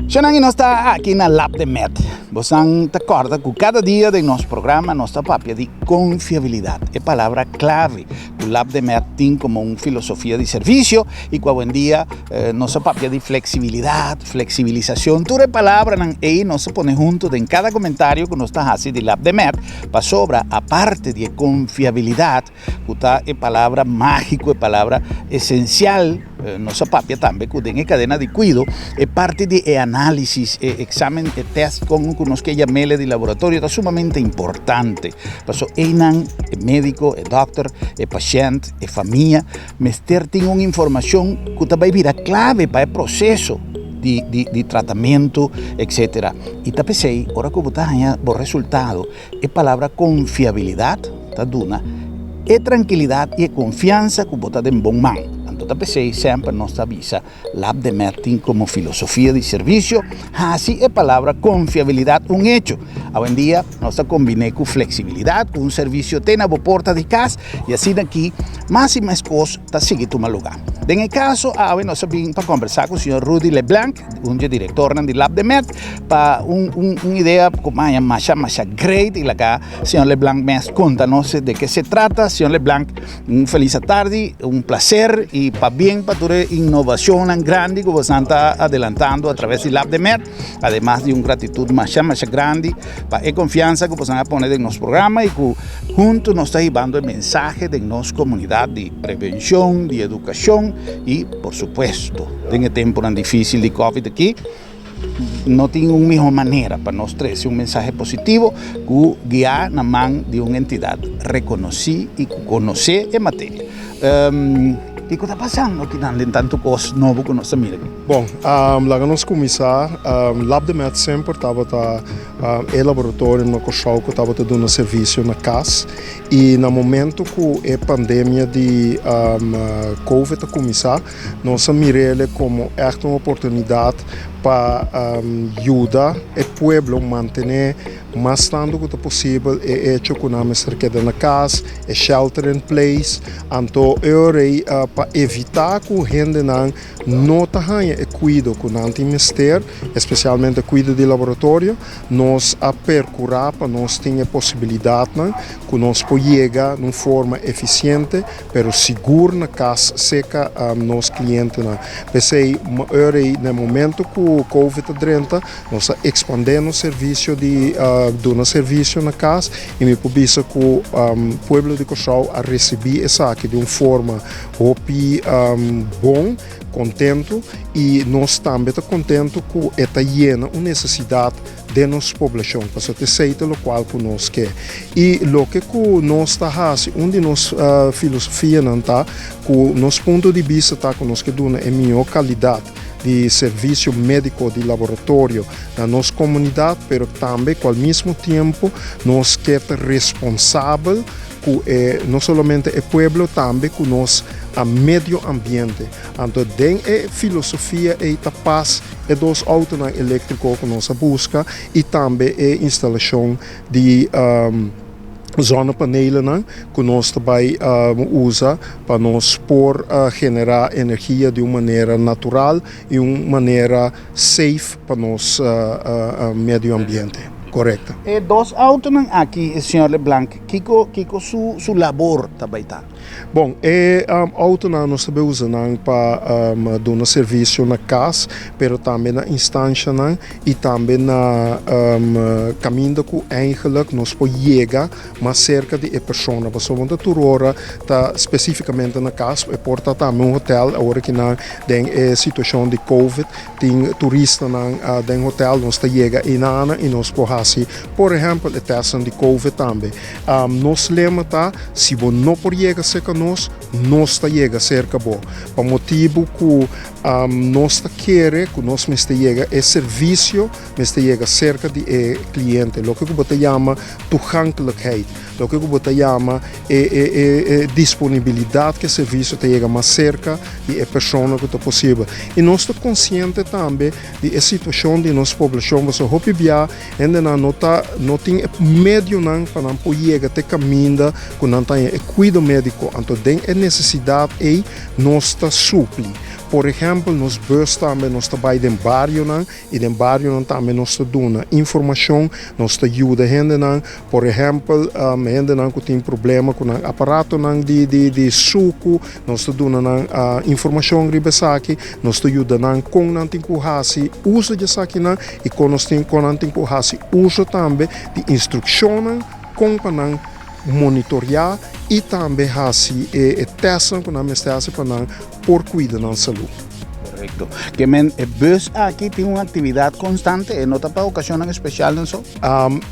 Shonnan y nos ta aki na Lab de Med. Bosan ta corda cu cada dia den nos programa nos ta papia di confiabilidad, e palabra clave cu Lab de Med tin como un filosofia di servicio y cu awendia nos a papia di flexibilidad, flexibilisacion, tur e palabranan ey nos a pone hunto den cada comentario cu nos ta haci di Lab de Med pasobra aparte di e confiabilidad cu ta e palabra magico, e palabra esencial, nos a papia tambe cu den e cadena di cuido e parti di e analisis, e examen, e test con cu nos ke yamele di laboratorio ta sumamente importante. Paso eynan e medico, e dokter, e pashent, e famia mester tin un informacion cu ta bay bira clave pa e proceso di di di tratamento etcetera. Y ta pesey ora cu bo ta haña bo resultado E palabra konfiabilidat ta duna e trankilidat i e konfiansa ku bo ta den bon man. Anto ta p'esei semper nos ta bisa Lab de Med tin komo filosofia di servisio hasi e palabra konfiabilidat un hecho. Awendia nos ta kombiné ku fleksibilidat ku un servisio te na bo porta di kas i asina aki mas i mas kos ta sigui tuma lugá. Den e kaso awe nos a bin pa kombersá ku señor Rudy Leblanc, un dje direktornan di Lab de Med, pa un un un idea ku maña masha masha great i laga señor Leblanc mes konta nos de ke se trata. Señor Leblanc, un felis atardi, un plaser i pabien pa tur e innovacionnan grandi ku bosan ta adelantando atraves di Lab de Med, ademas di un gratitud masha masha grandi pa e konfiansa ku bosan a pone den nos programa i ku huntu nos ta hibando e mensahe den nos komunidat di prevenshon, di edukashon i por supuesto den e tempunan difisil di covid aki no tin un miho manera pa nos trese un mensahe positivo ku guiá na man di un entidat rekonosí i ku konosé e materia. Kiko ta pasando akinan den tantu kos nobo ku nos ta mira aki? Bon, laga nos kuminsá. Lab de Med semper tabata e laboratorio na Kòrsou ku tabata duna servisio na kas. I na momento ku e pandemia di Covid a kuminsá, nos a mir'el komo ègt un oportunidat pa yuda e pueblo mantené mas tantu ku ta posibel e echo ku nan mester keda na kas, e shelter in place. Anto e ora ei pa evitá ku hendenan no ta haña e kuido ku nan tin mester, espesialmente kuido di laboratorio, Nos a percura pa nos tin e posibilidadnan cu nos por yega na un forma eficiente pero sigur na cas seca nos clientenan. P'esey ora y na e momento cu covid a drenta nos a expande nos servicio di duna servicio na cas y mi por bisa cu pueblo di Corsou a ricibi esaki di un forma hopi bon. Kontentu i nos tambe ta kontentu ku e ta yena un nesesidat den nos poblashon, pasobra ta esei ta lokual ku nos ke. I loke ku nos ta hasi, un di nos filosofianan ta ku nos punto di bista ta ku nos ke duna e mihó kalidat di servisio médiko di laboratorio na nos komunidat, pero tambe ku al mismo tiempo nos ke ta responsabel ku e no solamente e pueblo tambe ku nos a medio ambiente. Anto den e filosofia ei ta pas e dos outonan eléktriko ku nos a buska i tambe e instalashon di zonnepanelennan ku nos ta bai usa pa nos por generá energia di un manera natural i un manera safe pa nos medio ambiente. Korekto. E dos outonan aki, señor Leblanc, Kiko kiko su su labor ta bai ta? Bon, e outonan nos ta bai usa nan pa duna servisio na kas, pero tambe na instanshanan i tambe na kaminda ku eigenlik nos por yega mas serka di e persona. Pasobra no ta tur ora ta spesifikamente na kas, e por ta tambe un hotel. Awor aki nan den e situashon di covid tin turistanan den hotel, nos ta yega einan i nos por hasi Por ehèmpel e tèstnan di covid tambe. Nos lema ta, si bo no por yega serka nos, nos ta yega serka bo. Pa motibu ku nos ta kere ku nos mester yega e servisio mester yega serka di e kliente, loke ku bo ta yama toegankelijkheid, loke ku bo ta yama e e e disponibilidat ku e servisio ta yega mas serka di e persona ku ta posibel. I nos ta konsiente tambe di e situashon di nos poblashon pasobra hopi bia hendenan no ta no tin e medionan pa nan por yega te kaminda ku nan ta haña e kuido médiko. Anto den e nesesidat ei nos ta supli. Por ehèmpel nos bùs tambe nos ta bai den barionan i den barionan tambe nos ta duna informashon, nos ta yuda hendenan. Por ehèmpel hendenan ku tin problema ku nan aparatonan di di di suku, nos ta duna nan informashon riba esaki, nos ta yuda nan kon nan tin ku hasi uso di esakinan i kon nos tin kon nan tin ku hasi uso tambe di instrukshonnan kon pa nan monitoreá i tambe hasi e tèstnan ku nan mester hasi pa nan por kuida nan salú. Korekto. Ke men e bus aki tin un aktividat konstante, e no ta pa okashonnan espesialnan so?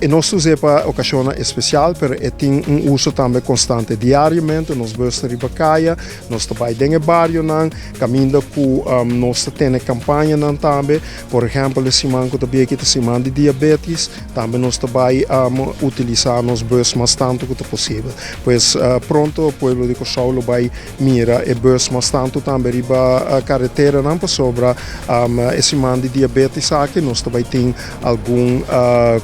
E nos ta us'é pa okashonnan espesial, pero e tin un uso tambe konstante. Diariamente nos bus ta riba kaya, nos ta bai den e barionan, kaminda ku nos ta tene kampañanan tambe. Por ehèmpel e siman ku ta bin aki ta siman di diabetis, tambe nos ta bai utilisá nos bus mas tantu ku ta posibel. Pues pronto pueblo di Kòrsou lo bai Mira e bus mas tantu tambe riba kareteranan pasobra e siman di diabetes aki nos ta bai tin algun,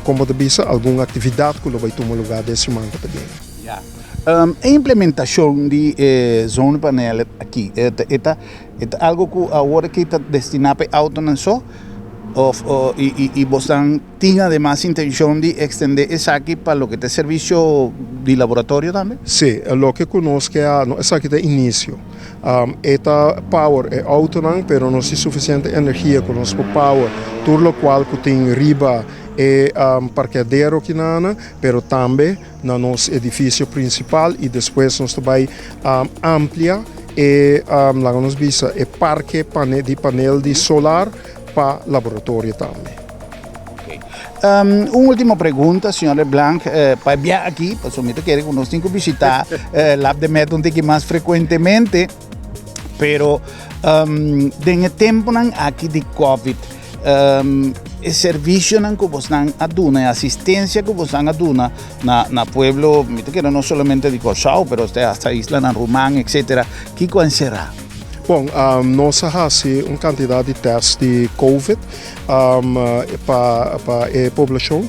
kon bo ta bisa, algun aktividat ku lo bai tuma lugá den siman ku ta bini. Ya. E implementashon di e zonnepanelen aki e ta e ta algu ku awor aki ta destiná pa e outonan so òf i bosnan Tin ademas intencion di extende esaki pa loke ta e servicio di laboratorio tambe? Si, loke cu nos ke a, no, esaki ta inicio. E ta power e autonan, pero no tin suficiente energia cu nos por power tur locual cu tin riba e parkeadero kinana, pero tambe na nos edificio principal y despues nos ta bay amplia e, laga nos bisa, e parke di panel di solar pa laboratorio tambe. Um, un último pregunta, señor Leblanc, eh, pa bia aquí, pasobra mi ta kere ku nos tin ku visitá eh, Lab de Med un tiki mas frekuentemente, pero um, den e temponan aki di COVID, um, e servicionan ku bosnan a duna, e asistencia ku bosnan a duna na, na pueblo, mi ta kere no solamente di Kòrsou, pero hasta islanan ruman, etcétera, kiko a enserá? Bon, nos a hasi un kantidat di tèst di covid pa pa e poblashon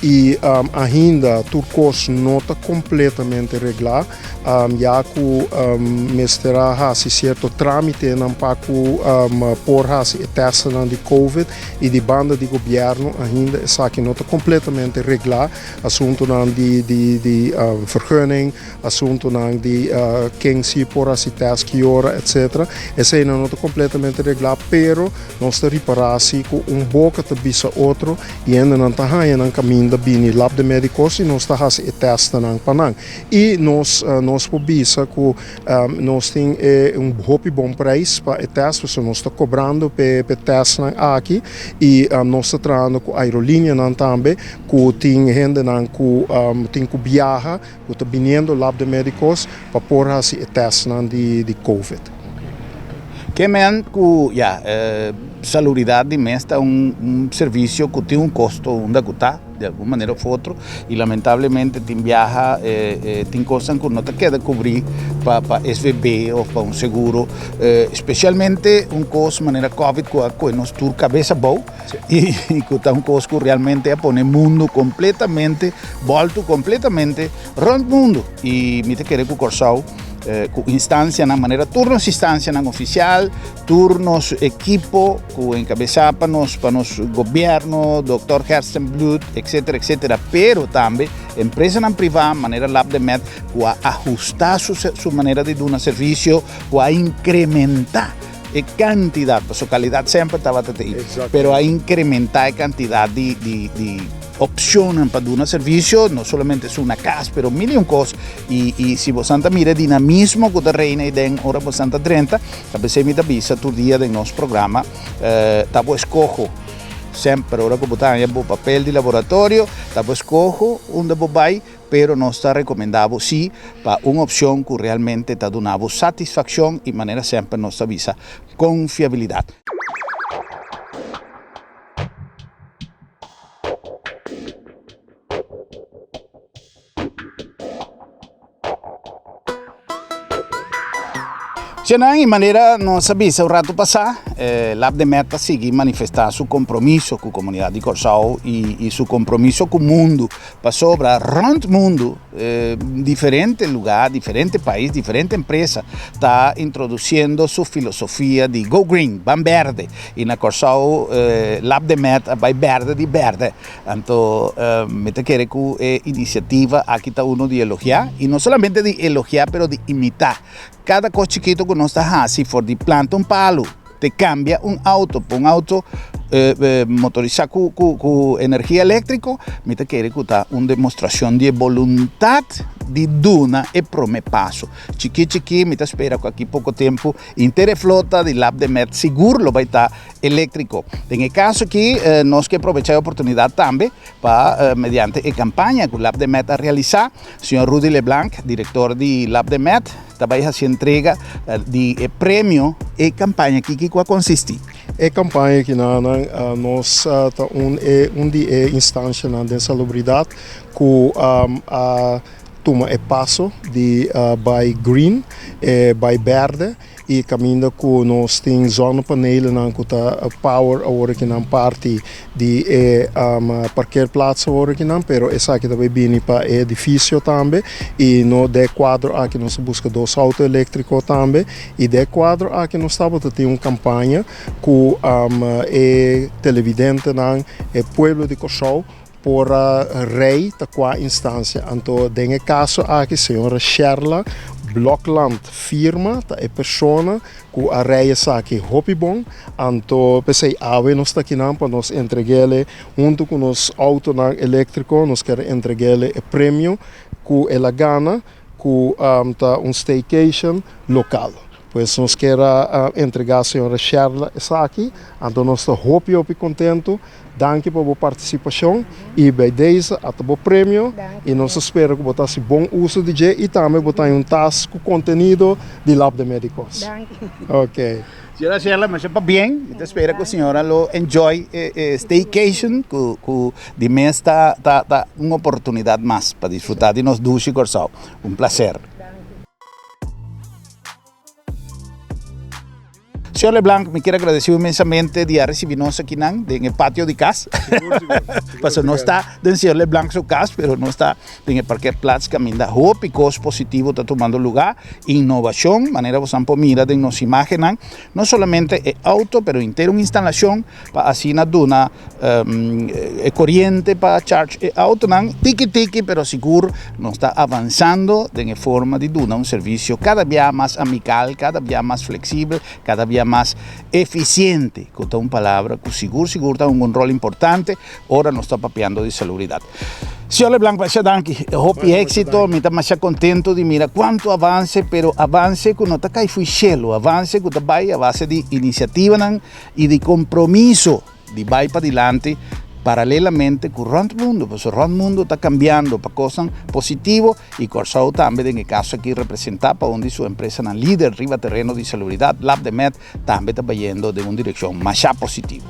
i ainda tur kos no ta kompletamente reglá ya ku mester a hasi sierto trámitenan pa ku por hasi e tèstnan di covid i di banda di gobièrnu ainda esaki no ta kompletamente reglá. Asuntunan di di di vergunning, asuntunan di ken si por hasi tèst ki ora etcetera. Eseinan no ta kompletamente reglá pero nos ta ripará si ku un boka ta bisa otro i hendenan ta haña nan kaminda bini lab de médikos i nos ta hasi e tèstnan pa nan. I nos nos por bisa ku nos tin e un hopi bon preis pa e tèst pasobra nos ta kobrando p'e p'e tèstnan aki i nos ta trahando ku aerolinianan tambe ku tin hendenan ku tin ku biaha ku ta biniendo lab de médikos pa por hasi e tèstnan di covid. Ke men ku ya salubridat di mes ta un servisio ku tin un kosto unda ku ta di algun manera of otro i lamentablemente tin biaha tin kosnan ku no ta keda kubrí pa pa SVB of pa un seguro spesialmente un kos manera covid ku a kohe nos tur kabes abou. I ku ta un kos ku realmente a pone mundu kompletamente bòltu kompletamente rònt mundu. I mi ta kere ku Kòrsou ku instansianan manera tur nos instansianan ofisial, tur nos ekipo ku enkabesá pa nos pa nos gobièrnu, dòkter Gerstenbluth etsetera etsetera, pero tambe empresanan privá manera Lab de Med ku a ahustá su su manera di duna servisio, ku a inkrementá E kantidat, pasobra kalidat semper tabata te ei, pero a inkrementá e kantidat di di di opshonnan pa duna servisio, no solamente esun na kas, pero mil i un kos. I i si bosan ta mira e dinamismo ku ta reina ei den ora bosan ta drenta, ta p'esei mi ta bisa tur dia den nos programa, ta bo eskoho. Semper ora ku bo ta haña bo papel di laboratorio ta bo eskoho unda bo bai, pero nos ta rekomendá bo sí pa un opshon ku realmente ta duna bo satisfakshon i manera semper nos ta bisa konfiabilidat. Shennan, y manera nos a bisa un rato pasá, Lab de Met ta sigui manifestá su compromiso cu comunidad di Corsou y su compromiso cu mundu. Pasobra rond mundu, diferente lugar, diferente pais, diferente empresa ta introduciendo su filosofia di go green, ban berde. Y na Corsou Lab de Met a bay berde di berde. Anto mi ta kere ku e inisiativa aki ta uno di elogiá, i no solamente di elogiá pero di imitá. Kada kos chikitu ku nos ta hasi for di planta un palu te kambia un outo pa un outo motorisá ku energia eléktriko, mi ta kere ku ta un demostrashon di e boluntat di duna e promé paso. Chikí chikí mi ta spera ku aki poko tempu inter e flota di Lab de Met sigur lo bai ta eléktriko. Den e kaso aki nos ke probechá e oportunidat tambe pa mediante e kampaña ku Lab de Met a realisá, señor Rudy Leblanc, direktor di Lab de Met, ta bai hasi entrega di e premio. E kampaña aki kiko a konsistí? E kampaña aki nan nos ta un e un di e instanshanan den salubridat ku a tuma e paso di bai green, bai bèrdè. I kaminda ku nos tin zonnepanelennan ku ta power awor akinan parti di e parkeerplaats awor akinan, pero esaki ta bai bini pa e edifisio tambe i no den e kuadro aki nos ta buska dos outo eléktriko tambe i den e kuadro aki nos tabata tin un kampaña ku e televidentenan, e pueblo di Kòrsou por a rei ta kua instansia. Anto den e kaso aki señora Sherla Blokland firma ta e persona ku a rei esaki hopi bon. Anto p'esei awe nos ta akinan pa nos entreg'ele huntu ku nos outonan eléktriko nos ker entreg'ele e premio ku el a gana ku ta un staycation lokal. Pues nos ker a entregá señora Sherla esaki. Anto nos ta hopi hopi kontentu. Danki pa bo partisipashon i bij deze a ta bo premio i nos ta spera ku bo ta hasi bon uso di dje i tambe bo ta haña un tas ku kontenido di Lab de Medicos. Ok. Señora Sherla, masha pabien. Mi ta spera ku señora lo enjoy e staycation ku ku di mes ta ta ta un oportunidat mas pa disfruta di nos dushi Kòrsou. Un plaser. Señor Leblanc, mi kier agradeci inmensamente di a ricibi nos akinan den e patio di cas. Pasobra nos ta den señor Leblanc su cas, pero nos ta den e parkeerplaats caminda hopi cos positivo ta tumando lugar. Innovacion, manera bosan por mira den nos imagennan, no solamente e auto, pero henter un instalacion pa asina duna e coriente pa charge e autonan. Tiki tiki pero sigur nos ta avansando den e forma di duna un servicio cada bia mas amical, cada bia mas flexibel, cada bia mas eficiente, cu ta un palabra cu sigur sigur ta hunga un rol importante ora nos ta papiando di salubridad. Señor Leblanc, masha danki, hopi exito, mi ta masha contento di mira cuanto avance, pero avance cu no ta cay fui cielo, avance cu ta bay a base di iniciativanan i di kompromiso di bai padilanti paralelamente ku rònt mundu, pasobra rònt mundu ta kambiando pa kosnan positivo i Kòrsou tambe den e kaso aki representá pa un di su empresanan lider riba tereno di salubridat, Lab de Med, tambe ta bayendo den un direkshon masha positivo.